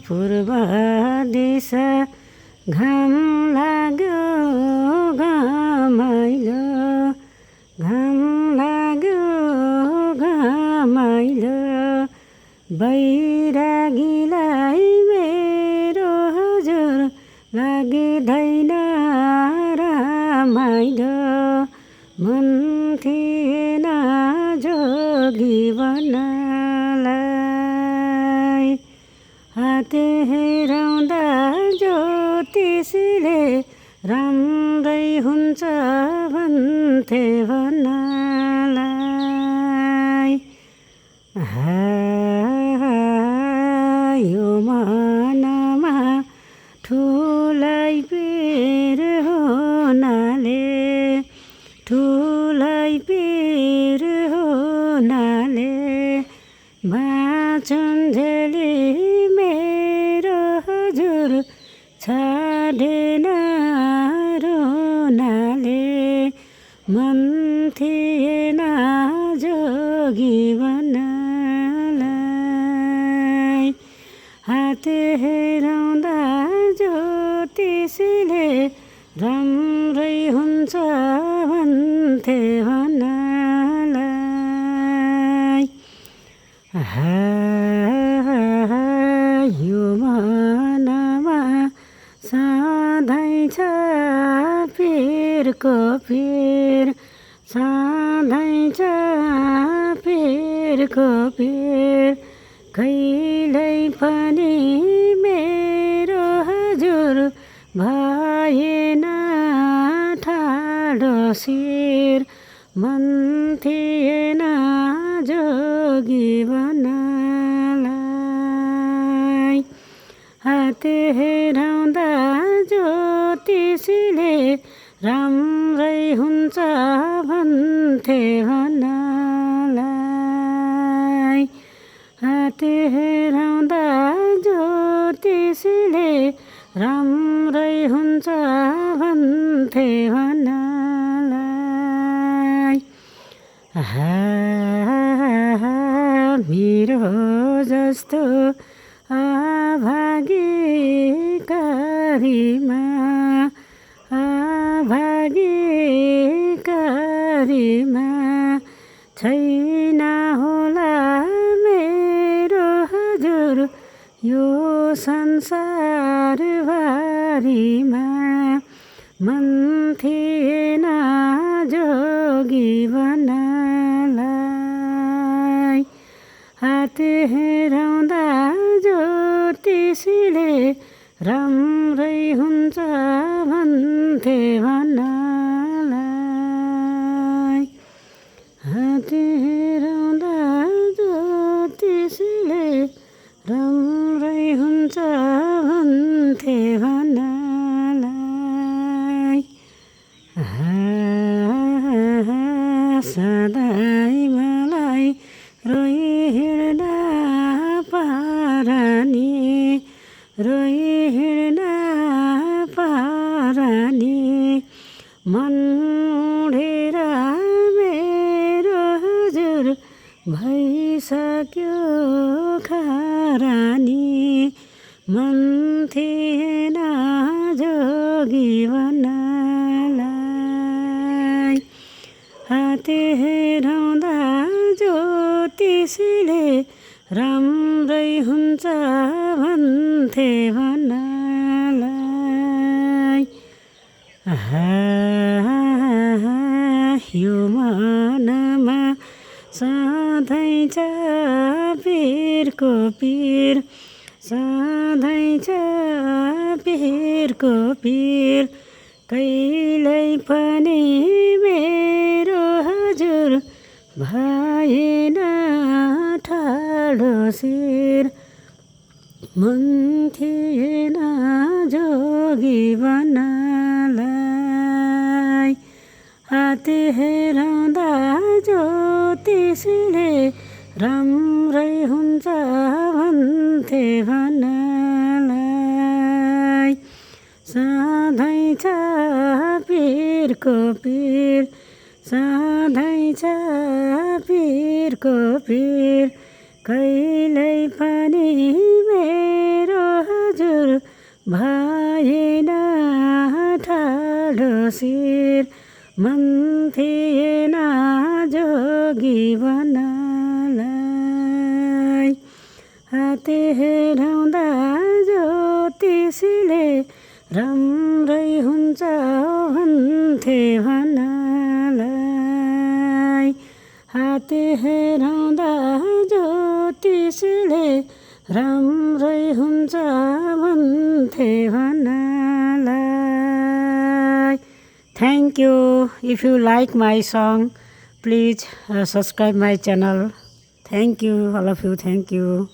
पूर्व दिशा घाम लाग्यो घमाइलो, घाम लाग्यो घमाइलो, बैरागीलाई मेरो हजुर लाग्दैन रमाइलो। मन थिएन जोगी बन्नलाई, हाते हेराउँदा ज्योतिषीले राम्रै हुन्छ भन्थे भन्नलाई। यो मनमा ठुलै पीर हुनाले, ठुलै पीर हुनाले बाँचुन्जेली मेरो हजुर छाडेन रुनाले। मन थिएन जोगी बन्नलाई, हाते हेराउँदा ज्योतिषीले राम्रै हुन्छ भन्थे भन्नलाई। यो मनमा सधैँ छ पीरको पीर, सधैँ छ पीरको पीर, कहिल्यै पनि मेरो हजुर भएन ठाडो शिर। मन थिएन जोगी बन्नलाई, हाते हेराउँदा ज्योतिषीले राम्रै हुन्छ भन्थे भन्नलाई। हाते हेराउँदा ज्योतिषीले राम्रै हुन्छ भन्थे भन्नलाई। मेरो जस्तो अभागी कारीमा, अभागी कारीमा छैन होला मेरो हजुर यो संसारभरिमा। मन थिएन जोगी बन्नलाई, हाते हेराउँदा ज्योतिषीले राम्रै हुन्छ भन्थे भन्नलाई। हाते हेराउँदा ज्योतिषीले राम्रै हुन्छ भन्थे भन्नलाई। सधैँ मलाई रोइ हिँड्न पारानी, रोइ हिँड्न पारानी, मन उडेर मेरो हजुर भइसक्यो खरानी। मन थिएन जोगी बन्नलाई, हाते हेराउँदा ज्योतिषीले राम्रै हुन्छ भन्थे भन्नलाई। यो मनमा सधैँ छ पीरको पीर, सधैँ छ पीरको पीर, कहिल्यै पनि मेरो हजुर भएन ठाडो शिर। मन थिएन जोगी बन्नलाई, हाते हेराउँदा ज्योतिषीले राम्रै हुन्छ भन्थे भन्नलाई। सधैँ छ पीरको पीर, सधैँ छ पीरको पीर, कहिल्यै पनि मेरो भएन ठाडो शिर मन थिएन जोगी बनलाई हाते हेराउँदा ज्योतिषीले राम्रै हुन्छ भन्थे भनालाई हाते हेराउँदा ज्योतिषीले राम्रै हुन्छ भन्थे भनालाई Thank you. If you like my song, please subscribe my channel. Thank you, all of you. Thank you.